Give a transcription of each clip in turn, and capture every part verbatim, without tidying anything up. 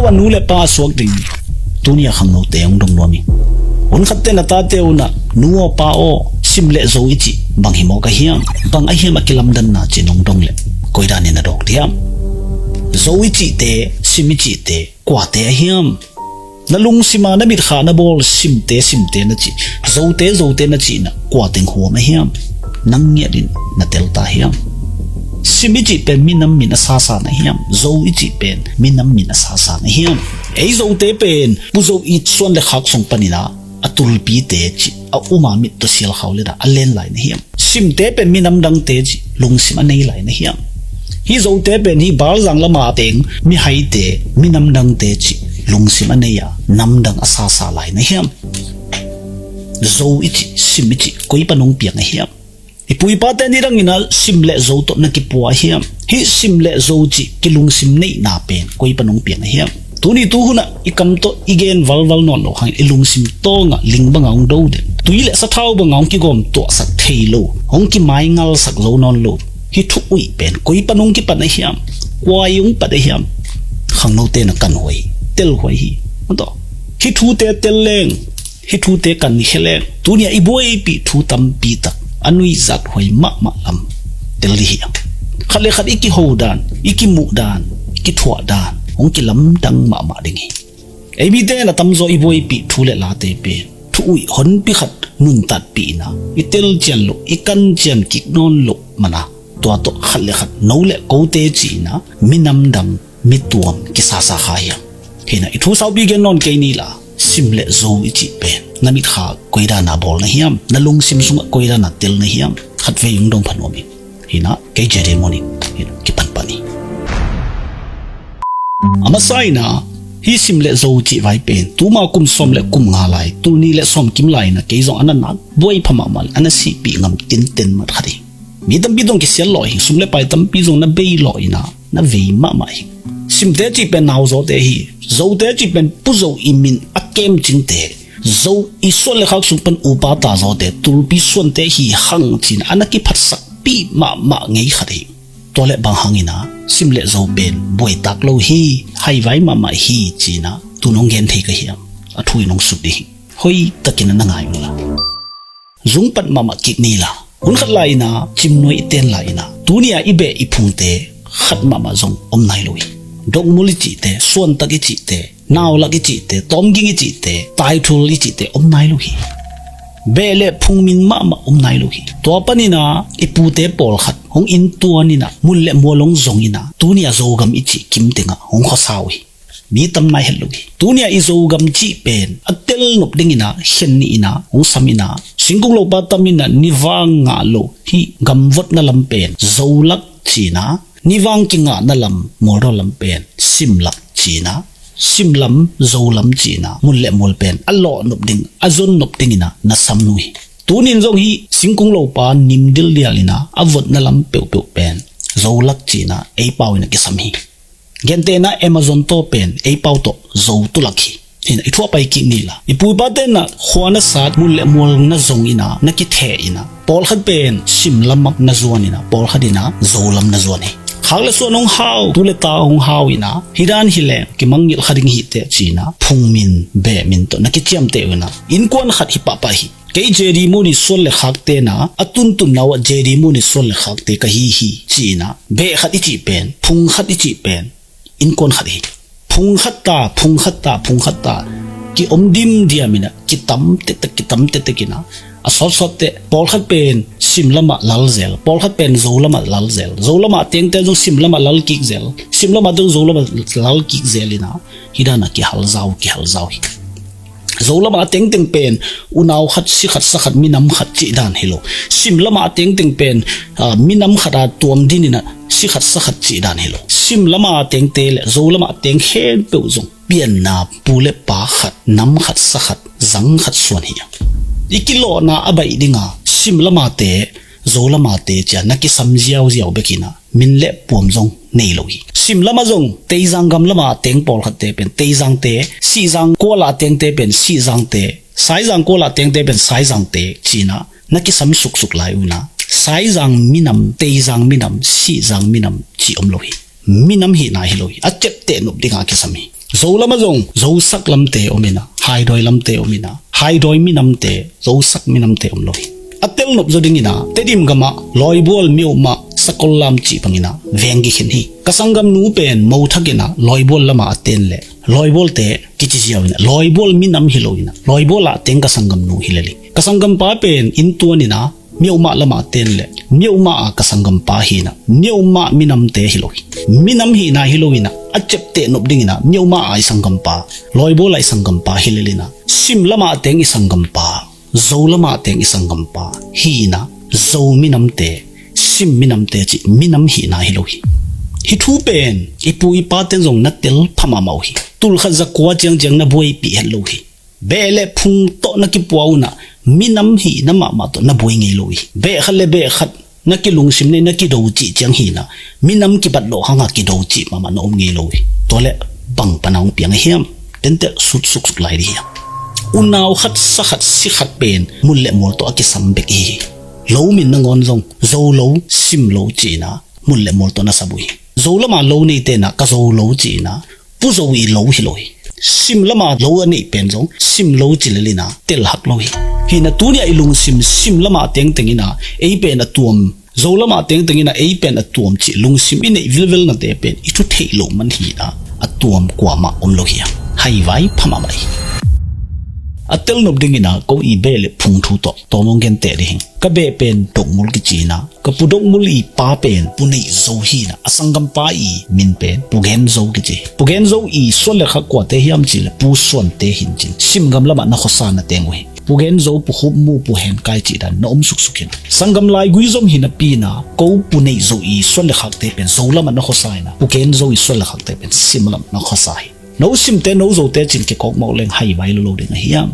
A nu le pa a suak ding tuni a khangnote hong dong nuam hi. Hun khatte na tate unah nu aw pa aw, sim le zo i cih bang hi mawk a hiam? Bang a hiam a kilamdanna cih nong dong leh koi danin na dawk diam? Zo i cihte, sim i cihte kuate a hiam? Na lungsima na mitkha na bawl simte simte na cih, zote zote na cihna kua teng huam a hiam? Nang ngiat in na tel ta hiam? Sim i cih pen minam min a sasa na hiam? Zo i cih pen minam min a sasa na hiam? Ei zote pen Pu Zo i suan le khak sung paninah a tulpite cih a uma mit tawh sialkhau le dah a len lai na hiam? Simte pen minam dangte cih lungsim a nei lai na hiam? Hih zote pen hih Balzang lama teng mihaite minam dangte cih lungsim a nei a namdang a sasa lai na hiam? Zo i cih, sim i cih koi pan hong piang a hiam? I pu i pate ni danginah sim le zo tawh na kipua a hiam? Hih sim le zo cih kilungsim neihna pen koi pan hong piang a hiam? Tuni tuhunah i kam tawh i gen valval nawn lo hangin i lungsim tawngah ling banga hong do den, tui le sathau banga hong kigawm tuahsak thei lo, hong kimaingalsak zo nawn lo hih thu uih pen koi pan hong kipan a hiam? Kua i hong pat a hiam? Khangnote na kanhuai hi, telhuai hi. Hih thute tel leng, hih thute kankhia leng tunia i buaipih thu tampi tak a nuihzat huai mahmah lam tel dih hi. Khat le khat i kiho dan, i kimuh dan, i kithuah dan hong kilamdang mahmah ding hi. Ei mite na tamzaw i buaipih thu le late pen thu uih honpi khat nuntatpih inah i telcian loh, i kancian kik nawn loh mana tua tawh khat le khat no le kote ci-inah minamdang mituam kisasa kha hiam? Hinah i thu saupi gen nawn kei ni la, sim le zo i cih pen na mitkha koidana bawl na hiam? Na lungsim sungah koidana tel na hiam? Khatvei hong dong pha nuam hi. Hinah kei J D Moon in hinah kipanpan hi. A masa inah hih sim le zo cih vai pen tuma kum sawm le kum nga lai, tul nih le sawm kim lai inah kei zong a na nak buai pha mahmah le a na sihpih ngam tinten mat khat hi. Mi tampi zong kisiat lawh hi, sum le pai tampi zong na bei lawh inah na vei mahmah hi. Simte cih pen nauzawte hi, zote cih pen Pu Zo i min a kemcingte, Zo i suan le khak sung pan upa tazawte, tulpi suante hi hang cin a na kiphatsakpih mahmah ngei khat hi. Tua le bang hanginah sim le zo pen buaitak lo hi, haivai mahmah hi cinah tun hong gen thei ka hiam? A thu in hong sut dih hi. Hoihtakin a na ngai ung la. Zungpat mahmah kik ni la. Hun khat lai inah cimnuai i ten lai inah tunia i beh i phungte khat mahmah zong om nai lo hi. Dokmul i cihte, suantak i cihte, naulak i cihte, tawmging i cihte, taithul i cihte om nai lo hi. Beh le phungmin mahmah om nai lo hi. Tua paninah i pute pawlkhat hong inntuan inah mun le mual hong zong inah tunia Zogam i cih kim tengah hong khuasa uh hi. Mi tam nai het lo hi. Tunia i Zogam cih pen a tel nop dinginah khen nih inah hong sam inah singkung lopa tam inah nivang ngah lo hih gamvotna lam pen Zolak cinah, nivang kingahna lam mualdaw lam pen Simlak cinah, Simlam Zolam cinah mun le mual pen a lawh nop ding, a zon nop dinginah na sam uh hi. Tunin zong hih singkung lopa nim dildial inah a votna lam peuhpeuh pen Zolak cinah ei pau inah kisam hi. Gentehna Amazon taw pen ei pau tawh Zo tulak hi. Hinah i thuah pai kik ni la. I pu i pate inah khua na sat, mun le mual na zong inah na kitheh inah pawlkhat pen Simlamak na zuan inah pawlkhat inah Zolam na zuan hi. Khak le suan hong hau, tu le ta hong hau inah hih dan hileh kimangngilh kha ding hi teh cinah phungmin behmin tawh na kiciamteh uh inah innkuan khat hi pahpah hi. Kei J D Moon i suan le khakte na a tuntunna uh ah J D Moon i suan le khakte ka hi hi cinah beh khat i cih pen, phung khat i cih pen innkuan khat hi. Phung khat ta, phung khat ta, phung khat ta ki om dimdiam inah kitam tektek, kitam tektek inah a sawtsawt teh pawlkhat pen Simlamah lal zel, pawlkhat pen Zolamah lal zel, Zolamah tengte zong Simlamah lal kik zel, Simlamah zong Zolamah lal kik zel inah hih danah kihalzau, kihalzau hi. Zolamah tengteng pen unau khat, si khat, sa khat, minam khat cih dan hi lo. Simlamah tengteng pen, ah, minam khat a tuam din inah si khat, sa khat cih dan hi lo. Simlamah tengte le Zolamah teng khempeuh zong pianna pu le pa khat, nam khat, sa khat, zang khat suan hi. I kilawhna a baih dinga Simlamate, Zolamate cia na kisam ziauziau bek inah min le puam zong nei lo hi. Simlamah zong Teizang gam lama teng pawlkhatte pen Teizangte, Sihzang kuala tengte pen Sihzangte, Saizang kuala tengte pen Saizangte cinah na kisam suksuk lai uh inah Saizang minam, Teizang minam, Sihzang minam ci om lo hi. Minam hihna hi lo hi. A ciapteh nop dinga kisam hi. Zo lamah zong zosak lamte om inah, haidawi lamte om inah, haidawi minamte, zosak minamte om lo hi. A telnop zaw dinginah Tedim gamah Lawibual, Myohmah, Sakollam cih banginah veng kikhen hi. Ka sanggamnu pen Mothakinah Lawibual lamah a ten leh Lawibualte kici ziau inah Lawibual minam hi lo inah Lawibual ah teng ka sanggamnu hi lel hi. Ka sanggampa pen inntuan inah Myohmah lamah a ten leh Myohmah ah ka sanggampa hi inah Myohmah minamte hi lo hi. Minam hihna hi lo inah a ciapteh nop dinginah Myohmah ah i sanggampa, Lawibual ah i sanggampa hi lel inah Sim lamah a teng i sanggampa, Zo lamah a teng i sanggampa hi inah Zo minamte, Sim minamte cih minam hihna hi lo hi. Hih thu pen i pu i paten zong na tel pha mahmah uh hi. Tulkhat zakua ciangciang na buaipih het lo hi. Beh le phung tawh na kipua unah minam hihna mahmah tawh na buai ngei lo hi. Beh khat le beh khat na kilungsim nei, na kido cih ciang hinah minam kibat loh hanga kido cih mahmah na om ngei lo hi. Tua le bang pana hong piang a hiam? Tentel sut suksuk lai dih hiam? Unau khat, sa khat, si khat pen mun le mual tawh a kisam bek hi. Lo min nangawn zong Zo lo, Sim lo cihna mun le mual tawh na sap uh hi. Zo lama lo nei tenah ka Zo lo cihna Pu Zo i lo hi lo hi. Sim lama lo a neih pen zong Sim lo ci lel inah telhak lo hi. Hinah tuni-ah i lungsim Sim lama tengteng inah ei pen a tuam, Zo lama tengteng inah ei pen a tuam cih lungsim i neih vilvel nate pen i thu theih loh man hinah a tuam kuamah om lo hi a, haivai pha mahmah hi. A telnop dinginah ko i beh le phung thu tawh tawm hong genteh dih hing. Ka beh pen Dokmul kici inah ka Pu Dokmul i pa pen Pu Neih Zo hinah a sanggampa i min pen Pu Gen Zo kici hi. Pu Gen Zo i suan le khak kuate hiam cih le Pu Suante hin cin Sim gam lamah na khuasa na teng uh hi. Pu Gen Zo, Pu Khup Mu, Pu Hen Kai cih dan na om suksuk hinah sanggam laigui zom hi napi inah ko Pu Neih Zo i suan le khakte pen Zo lamah na khuasa inah Pu Gen Zo i suan le khakte pen Sim lamah na khuasa hi. No Simte no Zote cin kikawk mawk leng haivai lo lo ding a hiam?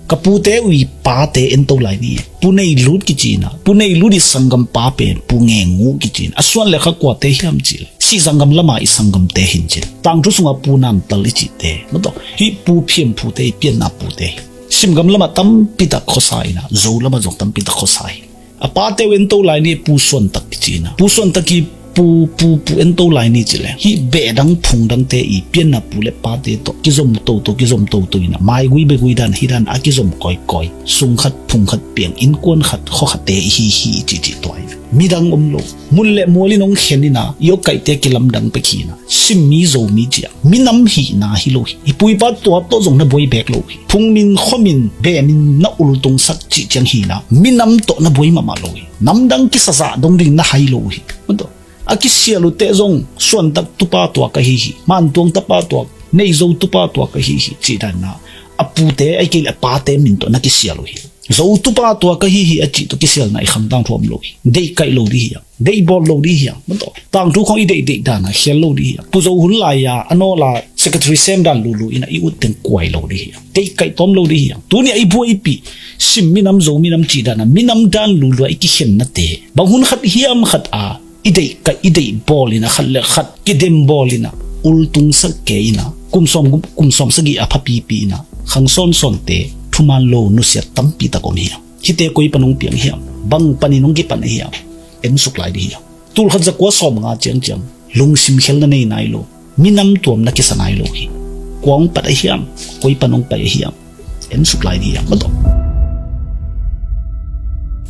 Ka pute uh i pate ento lai ni. Pu Nei Lut kici inah Pu Nei Lut i sanggampa pen Pu Ngeng Ngu kici inah a suan le khak kuate hiam cih le Sihzang gam lama i sanggamte hin cin tangthu sungah Pu Nam Tal i cihte, mawtaw hih Pu Phiam Phute i pianna pute hi. Sim gam lamah tampitak khuasa inah Zo lamah zong tampitak khuasa hi. A pate uh ento lai ni, Pu Suantak kici inah Pu Suantak i pu, pu, pu ento lai ni cih le hih behdang phungdangte i pianna pu le pate tawh kizom toto, kizom toto inah maigui begui dan hi dan a kizom kawikawi, sung khat phung khat piang, innkuan khat khua khatte i hi hi i cihcih tua hi. Midang om lo, mun le mual in hong khen inah i awkaihte kilamdang pek hi inah Simmi Zomi ciah minam hihna hi lo hi. I pu i pa tua tawh zong na buai bek lo hi. Phungmin khuamin behmin na ultungsak cih ciang hinah minam tawh na buai mahmah lo hi. Namdang kisazah dong ding na hai lo hi. A kisial uh teh zong Suantak tupa tua ka hi hi, Mantuang tapa tua, Nei Zo tupa tua ka hi hi cih danah a pute ai kei le a pate min tawh na kisial uh hi. Zo tupa tua ka hi hi a cih tawh kisialna i khangtang thuam lo hi. Deihkaih lo dih hiam? Deihbawl lo dih hiam? Mawtaw tangthu khong i deihdeih danah khial lo dih hiam? Pu Zo hun lai-a a nawla secretary sem dan lulu inah i utteng kuai lo dih hiam? Deihkaih tawm lo dih hiam? Tuni-ah i buaipih Sim minam, Zo minam cih danah minam dan lulu-ah i kikhennate bang hun khat hiam khat a i deihkaih, i deihbawl inah khat le khat kidembawl inah ultungsak kei inah kum sawm, kum sawm sagih a phapipi inah khang sawnsawnte thuman lo nusiat tampitak om hiam? Hihte koi pan hong piang hiam? Bang panin hong kipan hiam? Ensuk lai dih hiam? Tulkhat zakua sawmnga ciangciang lungsim khel na nei nai lo, minam tuam na kisa nai lo hi. Kua hong pat a hiam? Koi pan hong pai a hiam? Ensuk lai dih hiam? Mawtaw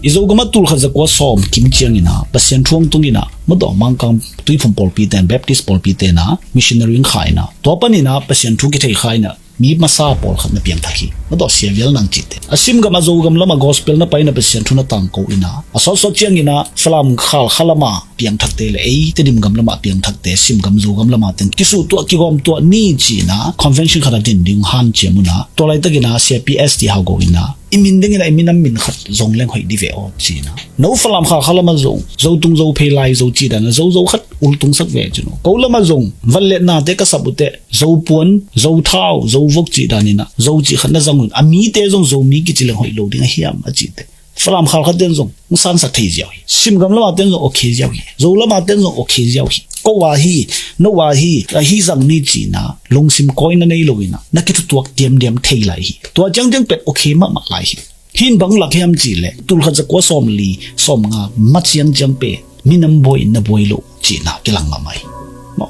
i Zogamah tulkhat zakua sawm kim ciang inah Pasian thu hong tung inah mawtaw Mangkang Tuiphum pawlpi ten, Baptist pawlpi tenah missionary hong kha inah tua pan inah Pasian thu kithei kha inah mi masa pawlkhat na piangthak hi. Mawtaw Sia Vial Nang cihte a Sim gam a Zogam lamah gospel na pai inah Pasian thu na tangko inah a sawtsawt ciang inah Falam Khalkha lamah piangthakte le ei Tedim gam lamah piangthakte Sim gam Zogam lamah teng kisuhtuah kigawmtuah ni ci inah convention khat a din ding hanciam unah tua laitak inah Sia P S T Hau Go inah i min ding inah i minam min khat zong leng hoih dih ve aw ci inah no Falam Khalkha lamah zong Zotung Zophei Lai Zo cih danah Zo Zo khat ultungsak ve cin aw. Ko lamah zong van le nate ka sap uh teh Zopuan, Zothau, Zovok cih dan inah Zo cih khat na zang un a mite zong Zomi kici leng hoih lo ding a hiam a cihte Falam Khalkha ten zong hong sansak thei ziau hi. Sim gam lama ten zong okay ziau hi. Zo lama ten zong okay ziau hi. Ko a hi, no a hi, a hi zang ni ci inah lungsim kawina nei lo inah na kithutuak diamdiam thei lai hi. Tua ciangciang pet okay mahmah lai hi. Hih in bang lak hiam cih leh tulkhat zakua sawmli sawmnga ma ciangciang pen minam buai na buai lo cihna kilang mahmah hi. Maw,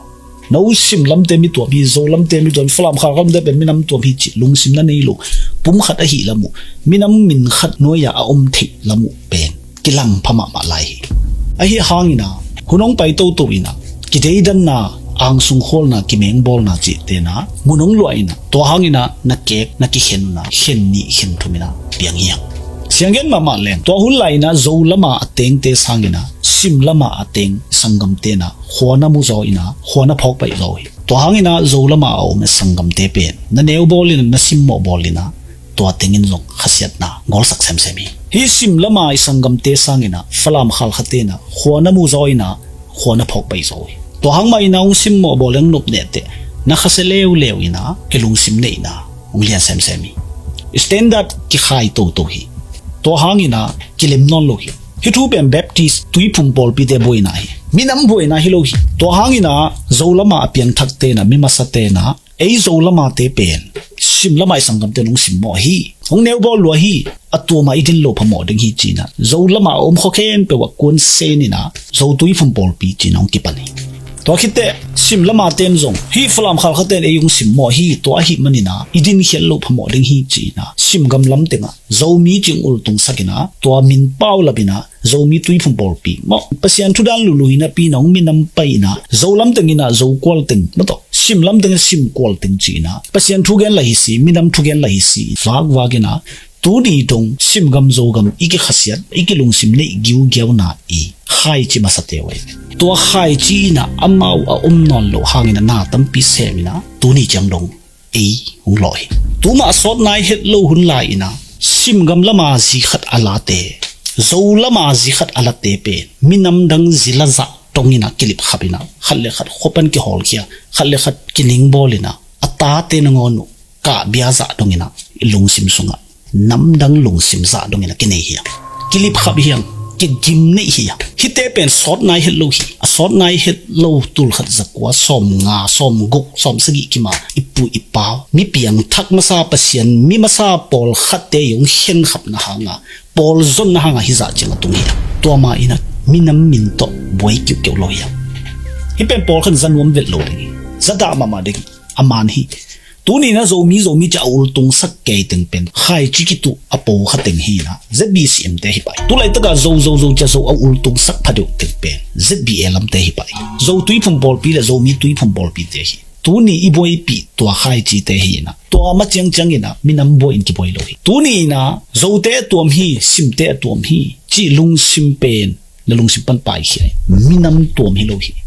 No sim lamte mi tuam hi, Zo lamte mi tuam hi, Falam Khalkha lamte pen minam tuam hi cih lungsim na nei lo, pum khat ahih lam uh, minam min khat nuai-ah a om theih lam uh pen kilang pha mahmah lai hi. Ahi hangin ah hun hong pai toto in ah kideidanna, angsung khualna, kimengbawlna cihte in ah mun hong luah in ah, tua hangin ah na kek, na kikhen un ah khen nih khen thum in ah piang hi hang. Sianggen mahmah leng tua hun lai in ah Zo lama a tengte sangin ah sim lama a teng sanggamte in ah khua na mu zaw in ah khua na phawk baih zaw hi. Tua hangin ah Zo lama a om a sanggamte pen na neu bawl in ah, na simmawh bawl in ah tua tengin zong khasiatna ngawlsak semsem hi. Hih sim lama i sanggamte sangin ah Falam Khalkhate in ah khua na mu zaw in ah khua na phawk baih zaw hi. Tua hang mah in ah hong simmawh bawl, hong nopnehteh na khasia leuleu in ah i lungsim neihna hong lian semsem hi. Standard kikhai toto hi. Tua hangin ah kilem nawn lo hi. Hih thu pen Baptist Tuiphum pawlpite buaina hi. Minam buaina hi lo hi. Tua hangin ah Zo lama a piangthakte in ah, mi masate in ah ei Zo lamate pen sim lama i sanggamte in hong simmawh hi, hong neubawl lua hi, a tuama i din lo phamawh ding hi ci-in ah Zo lama a om khua khempeuh ah kuansen in ah Zo Tuiphum pawlpi ci-in ah hong kipan hi. Tua khitteh sim lamate in zong hih Falam Khalkhate in ei hong simmawh hi, tua ahih manin ah i dinkhial lo phamawh ding hi ci-in ah simgam lam tengah Zomi ci-in hong ultungsak in ah tua min paulap in ah Zomi Tuiphum pawlpi maw, Pasian thu dan lulu hi napi in ah hong minam pai in ah Zo lam teng in ah Zo kual teng maw tawh, sim lam teng in ah sim kual teng ci-in ah Pasian thugen lah hi si, minam thugen lah hi si vakvak in ah tuni dong simgam Zogam i kikhasiat, i kilungsim neih giugiauna i khaici masate uh ahi. Tua khaici in ah amau a om nawn loh hangin ah na tampi sem in ah tuni ciang dong ei hong lawh hi. Tumah sawt nai het lo hun lai in ah simgam lama zi khat a late, Zo lama zi khat a late pen minam dang zi la zah dong in ah kilipkhap in ah khat le khat khua pan kihawlkhia, khat le khat kiningbawl in ah a tate nangawn uh kahbia zah dong in ah i lungsim sungah namdang lungsim zah dong in ah kinei hi hang. Kilipkhap hi hang, kigim neih hi hang. Hihte pen sawt nai het lo hi. A sawt nai het lo tul khat za kua, sawm nga, sawm guk, sawm sagih kim a i pu i pau, mi piangthak masa, Pasian mi masa pawlkhatte i hong khenkhapna hang a, pawl zonna hang a hih zah ciang a tung hi hang. Tua mah in ah minam min tawh buai kiuhkeuh lo hi hang. Hih pen pawlkhat in za nuam vet lo ding hi. Za dah mahmah ding hi. A man hi. Tuni in ah Zomi, Zomi ci-a ultungsak kei teng pen khaici kituh a po kha teng hi in ah Z B C M te hi pah hi. Tulaitak a Zo, Zo, Zo ci-a Zo a ultungsak pha deuh teng pen Z B A lamte hi pah hi. Zo Tuiphum pawlpi le Zomi Tuiphum pawlpite hi. Tuni i buaipih tua khaicite hi in ah tua ma ciangciang in ah minam buai in kibuai lo hi. Tuni in ah Zote a tuam hi, simte a tuam hi cih lungsim pen na lungsim pan paikhia in. Minam tuam hi lo hi.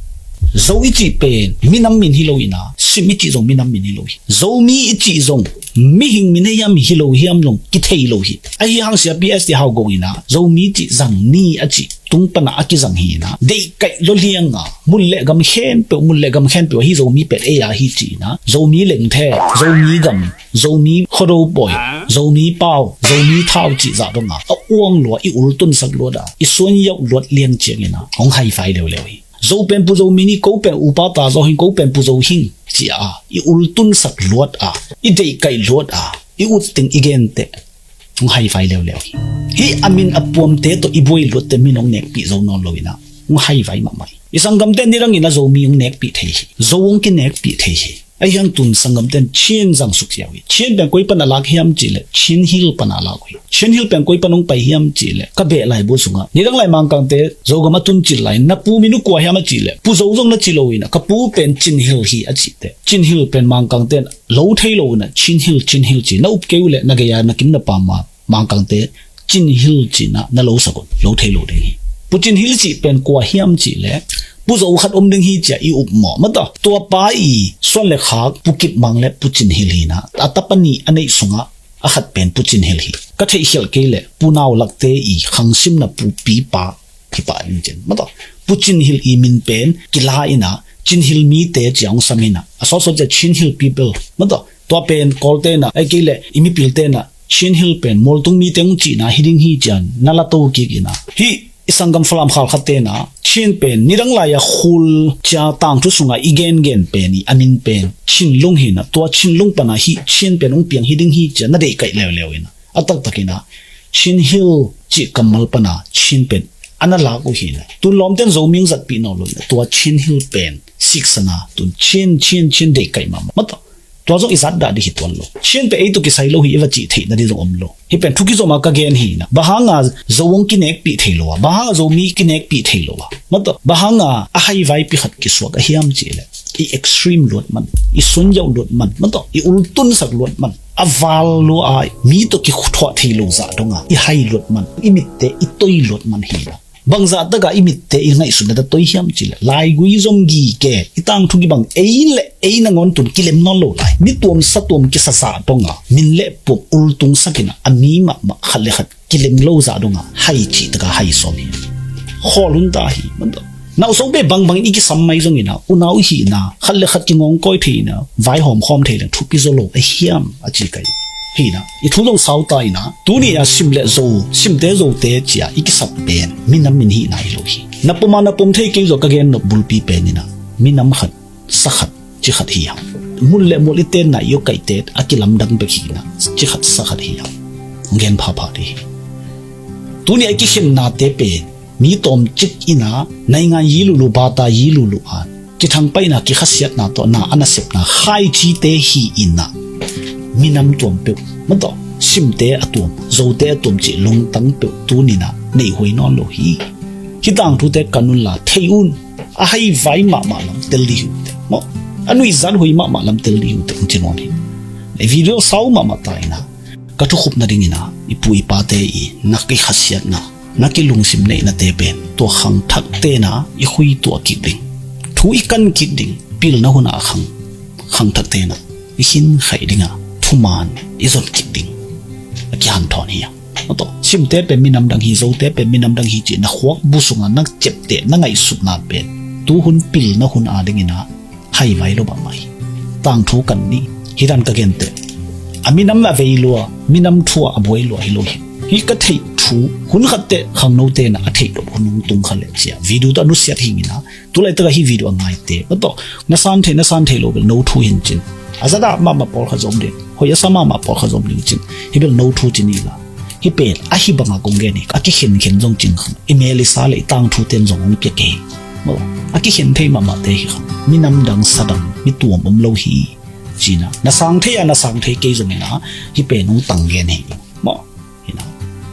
Zo i cih pen minam min hi lo in ah, sim i cih zong minam min hi lo hi. Zomi i cih zong mihing min hi hiam, hi lo hiam zong kithei lo hi. Ahi hang Sia P S T Hau Go in ah Zomi cih zang ni a cih tung pan ah a kizang hi in ah, deihkaih lua liang a, mun le gam khempeuh, mun le gam khempeuh ah hih Zomi pen ei a hi ci in ah Zomi lengthe, Zomi gam, Zomi Khuado pawi, Zomi pau, Zomi thau cih zah dong a a uang lua, i ultunsak luat a, i suanyauh luat liang ciangin ah hong haifai leuleu hi. Zo pen Pu Zo min hi, ko pen upa ta zaw hing, ko pen Pu Zo hing ci-a i ultunsak luat a, i deihkaih luat a, i ut teng i genteh hong haifai leuleu hi. Hih a min a puamte tawh i buai luatte min hong nekpih zo nawn lo in ah hong haifai mahmah hi. I sanggamte nidang in ah Zomi hong nekpih thei hi. Zo hong kinekpih thei hi. Ahi hang tun sanggamte in Chin zang suk ziau hi. Chin pen koi pan a lak hiam cih leh Chin Hill pan a lak uh hi. Chin Hill pen koi pan hong pai hiam cih leh ka beh laibu sungah nidang lai Mangkangte Zogam a tun cil lai na pu min uh kua hiam a cih leh Pu Zo zong na ci lo in ah ka pu pen Chin Hill hi a cih teh Chin Hill pen Mangkangte in lo thei lo in ah Chin Hill, Chin Hill ci na up kei uh leh na gei a na kim na pam a Mangkangte Chin Hill ci-in ah na lo sak un, lo thei lo ding hi. Pu Cin Hill cih pen kua hiam cih leh Pu Zo khat om ding hi ci-a i up mawh mataw. Tua pa i suan le khak Pu Kip Mang le Pu Cin Hill hi-in ah a tapa nih a neih sungah a khat pen Pu Cin Hill hi. Ka theihkhialh kei leh Pu Nau Lakte i khangsimna pupi pa hi pah ding cin mataw. Pu Cin Hill i min pen kila in ah Cin Hill mite ci-a hong sam hi-in ah a sawtsawt ci-a Chin Hill people mataw. Tua pen Kawlte in ah ahih kei leh i mipilte in ah Chin Hill pen mualtung mite hong cihna hi ding hi ci-a na la to kik in ah hih i sanggam Falam Khalkhate in ah Chin pen nidang lai-a khul ci-a tangthu sungah i gengen pen i a min pen Chin Lung hi-in ah tua Chin Lung pan ah hih Chin pen hong piang hi ding hi ci-a na deihkaih leuleu in ah a taktak in ah Chin Hill cih kammal pan ah Chin pen a na lak uh hi-in ah tun lawmte in Zomi hong zatpih nawn lo in ah tua Chin Hill pen siksana tun Chin, Chin, Chin deih kaih mahmah. Mataw, tua zong i zat dah dih hi tuan lo. Chin pen ei tawh kisai lo hi i va cih theih nading zong om lo. Hih pen thu kizom a ka gen hi na. Bang hanga Zo hong kinekpih thei lo a, bang hanga Zomi kinekpih thei lo a, mataw, bang hanga a haivaipi khat kisuak a hiam cih leh, i extreme luat man, i sunyauh luat man, mataw, i ultunsak luat man, a val lua a mi tawh kithuah thei lo zah donga i hai luat man, i mitte i toi luat man hi na. Bangzah taka i mitte i ngaihsutna ta toi hiam cih leh, laigui zom gige, i tangthu kibang ei le ei nangawn tun kilem nawn lo lai. Mi tuam sa tuam kisa zah donga min le puam ultungsak in a, a mi mahmah khat le khat kilem lo zah donga hai cih taka hai sawm hi. Khawl hun ta hi. Nauhsong pen bangbang in i kisam mai zongin a, unau i hihna, khat le khat kingawngkawi thei in a, vaihawm khawm thei leng thupi zaw lo a hiam a ci kai. Hi na, i thu zong sau ta in a, tuni a Sim le Zo, Simte Zote ci a i kisap pen minam min hihna hi lo hi. Na pom a na pom thei kei zaw ka gen nop bulpi pen in a, minam khat, sa khat, ci khat hi hang. Mul le mul i tenna i awkaihte a kilamdang bek hi na, ci khat sa khat hi hang. Gen phapha dih hi. Tuni a i kikhennate pen mi tawmcik in a, naingan yi lulu, bata yi lulu a, kithangpaihna, kikhasiatna tawh na a nasepna khaicite hi in a, minam tuam peuh, mataw, Simte a tuam, Zote a tuam cih lungtang peuh tuni in a neihhuai nawn lo hi. Hih tangthute kan unla thei un. A haivai mahmah lam tel dih hi uh teh, maw, a nuihzat huai mahmah lam tel dih hi uh teh, hong ci nawn hi. Video sau mahmah ta in a, ka thukhup nadingin a, i pu i pate i na kikhasiatna, na kilungsim neihnate pen tua khangthakte na i khuituah kik ding, thu i kan kik ding, pilna hun a khang, khangthakte na i khinkhaih ding a, thuman i zon kik ding a kihanthawn hi a. Mataw, Simte pen minam dang hi, Zote pen minam dang hi cih na khuakbu sunga na ciapteh, na ngaihsutna pen tuhun pilna hun a dingin a haivai lo mahmah hi. Tangthu kan ni, hih dan ka gen teh, a minam a vei lua, minam thu a buai lua hi lo hi. Hih ka theih thu, hun khat teh khangnote na a theih dop hun hong tung kha leh ci a, video tawh a nusiat hi in a, tu laitak a hih video a ngaite, mataw, na san thei, na san thei lo bel no thu hi in cin. A zat a mahmah pawlkhat zong om ding, hoih a sa mahmah pawlkhat zong om ding cin. Hih bel no thu ci ni la. Hih pen a hih banga kong gen hi, a kikhenkhen zong cing khang, i mel i sa le i tangthu ten zong hong pia kei. Maw, a kikhen thei mahmahte hi khang. Minam dang sa dang, mi tuam om lo hi. Ci in a, na sang thei a na sang thei kei zongin a, hih pen hong tang gen hi. Maw, hi na,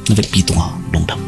na vekpi tungah lungdam.